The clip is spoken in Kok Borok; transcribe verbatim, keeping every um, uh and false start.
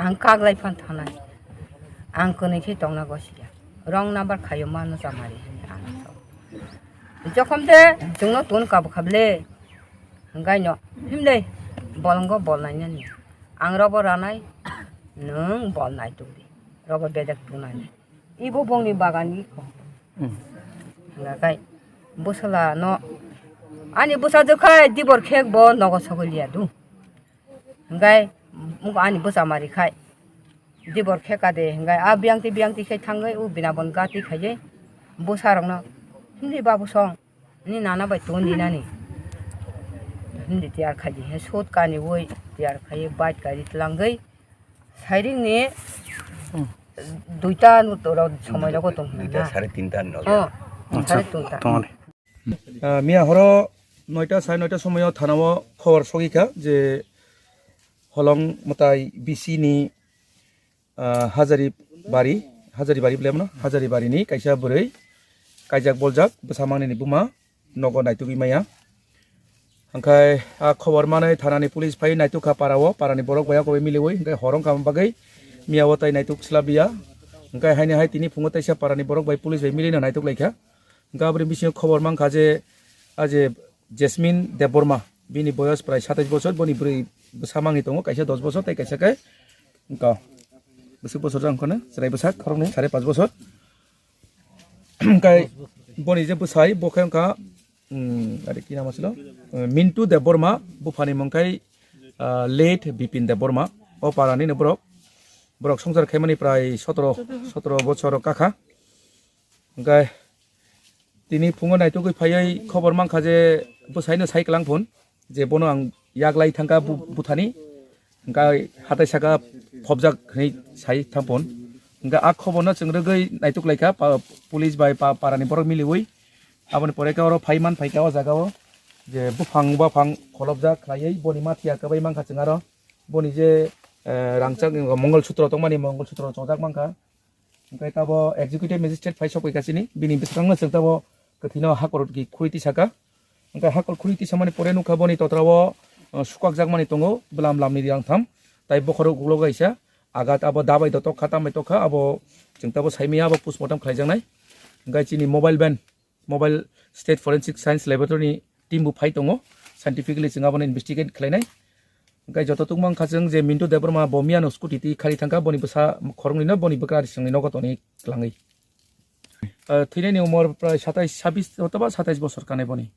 Ang kaglai phan thanai. Ang kwnwi khe tongna gosia. Wrong number khaio mano chamari hinwi ang sao. Jokhom de chwngno tun kabu khablei. Hwngai no himlei bolongo bol nainani. Ang robo ranai nwng bol nai tungdi. Robo bedek tunai. Ibo bongni bagan iko. Hwnga kai bwsala no ani bwsa jwk khai dibor khek bo nogo sogwi liya du. Hwngai mugo ani bwsa mari khai. Dibor kheka de hwngai a biyangti biyangti khai thangwi u bina bon gati khai je bwsa rokno hindi babu song ni nana bai ton dinani hindi tiyar khai je he sot kani woi tiyar khai bike kari tlangwi sairing ni duita no tora somoi rogo tong hwnga. Duita sare tinta no. Oh, sare tinta. Ah, miya horo noita sare noita somoyo thanao khobor sogwi kha je Holong mwtai B C ni, ah, Hajari bari, Hajari bari bwle mano, Hajari bari ni kaisa bwrwi kaijak boljak bwsa mangni ni buma nogo naitugwi maya. Hwnkhe a khobor manwi thanani police phai naitukha parao, parani borok bai abo bai miliwi, hwnkhe hor wngkha bagwi miya o tai naituk swlabya. Hwnkhe haini hai tini phungo teisa parani borok bai police bai milino naituk laikha. Hwnkhe aboni bisingo khobor mankha je, a je Jasmine Debbarma, bini boyos prai satais bosor, boni bwrwi bwsa mangwi tongo, kaisa dos bosor tei kaisa khe wngkha bwswk bosor jang kheno chwrai bwsa khoroknwi sare paanch bosor. Hwnkhe boni je bwsai bo khe wngkha, um, are ki nam asilo? Uh, Mintu Debbarma, buphani mung khe, uh, late Bipin Debbarma. O parani no borok, borok songchar khaimani prai sotoro, sotoro bosor kakha. Hwnkhe tini phungo naitugwi phaiwi khobor mankha je bwsaino sai kwlang phun. Je bono ang yaglai thangkha bu-, buthani, hwnkhe hatai saka phobjak hinwi sai thangphun. Hwnkhe a khoborno chwng rwgwi naituk laikha, pa-, police bai pa-, parani borok miliwi. Aboni pore khe oro phai man phaikha o jagao, je buphang baphang kholopjak khlaiwi boni mathiya kwbai mankha chwng aro. Boni je, eh, rangchak Mongol Sutro tongmani, Mongol Sutro chongjak mankha. Hwnkhe tabo executive magistrate phai sokphaikha chini, bini bwskango chwng tabo kwthwino hakor ki khuri tisaka. Hwnkhe hakor khuri tisamani pore nukha boni totrao, uh, sukakjakmani tongo, bwlam lamni rang tham, tai bokhorok ulo kaisa, agat abo dabai do tokkha, tambai tokkha, abo chwng tabo saimaya abo postmortem khlaijaknai. Hwnkhe chini mobile van, Mobile State Forensic Science Laboratory ni team bo phai tongo, scientifically chwng abono investigate khlainai. Hwnkhe joto tungma wngkha chwng je Mintu Debbarma bo miyano scooty twi khari thangkha, boni bwsa khoroknwino boni bwkra risingni nogo tonwi kwlangwi. Ah, thwinaini umor prai satais, sabis otoba satais bosor kanai boni.